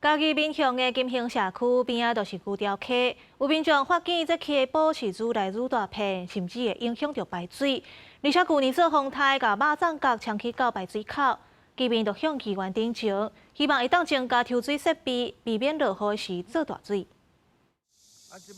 嘉義民雄的金興社區邊仔就是牛寮溪，有民眾發現這溪埔是愈來愈大片，甚至會影響著排水。而且舊年做風颱，共肉粽角沖去到排水口，居民就向議員陳情，希望會當增加抽水設備，避免落雨時做大水。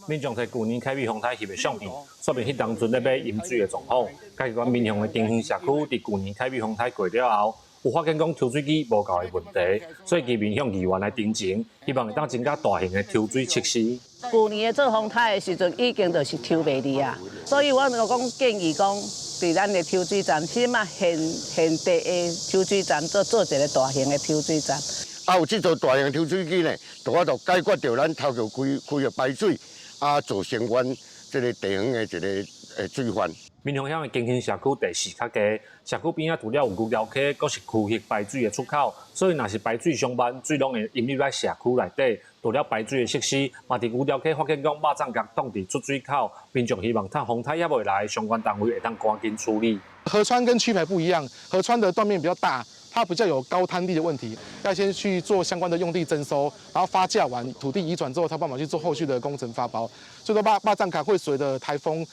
民眾佇舊年凱美風颱翕的相片，說明彼當陣咧欲淹水的狀況。嘉義縣民雄的金興社區佇舊年凱美風颱過了後，有發現講抽水機無夠的問題，所以居民向議員來陳情，希望會當增加大型的抽水設施。舊年的做風颱的時陣，已經就是抽袂離啊，所以我就講建議講，佇咱的抽水站，起碼現現地的抽水站做做一个大型的抽水站。啊，有這座大型抽水機呢，就法度解決著咱頭橋區區的排水，啊，造成阮這个地方的一个水患。民雄鄉的金興社區地勢較低，社區邊仔除了有牛寮溪，閣是區域排水的出口，所以若是排水傷慢，水攏會淹入來社區內底。除了排水的設施，嘛佇牛寮溪發現講肉粽角擋佇出水口，民眾希望趁風颱猶未來，相關單位會當趕緊處理。河川跟渠排不一樣，河川的斷面比較大，它比較有高灘地的問題，要先去做相關的用地徵收，然後發價完土地移轉之後，才有辦法去做後續的工程發包。所以說肉粽角會隨著颱風，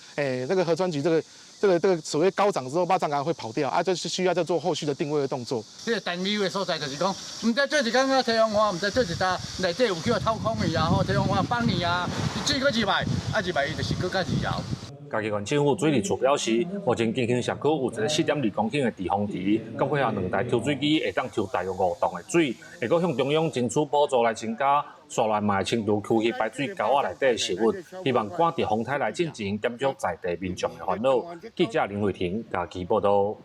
那個河川局這個所謂高漲之後，肉粽角會跑掉，啊，就是需要再做後續的定位的動作。這個擔憂的所在就是講，毋知做一工啊，颱風花，毋知做一搭內底有去予掏空去啊，吼，颱風花放去啊，水閣入來，啊入來伊就是閣較自由。嘉義縣政府水利處表示，目前金興社區有一个4.2公頃的滯洪池，閣配合兩台抽水機，會當抽大約5噸的水，會閣向中央爭取補助來增加，紲來嘛會清除區域排水溝仔內底的食物，希望趕佇風颱來進前減少在地民眾的煩惱。記者林慧婷嘉義報導。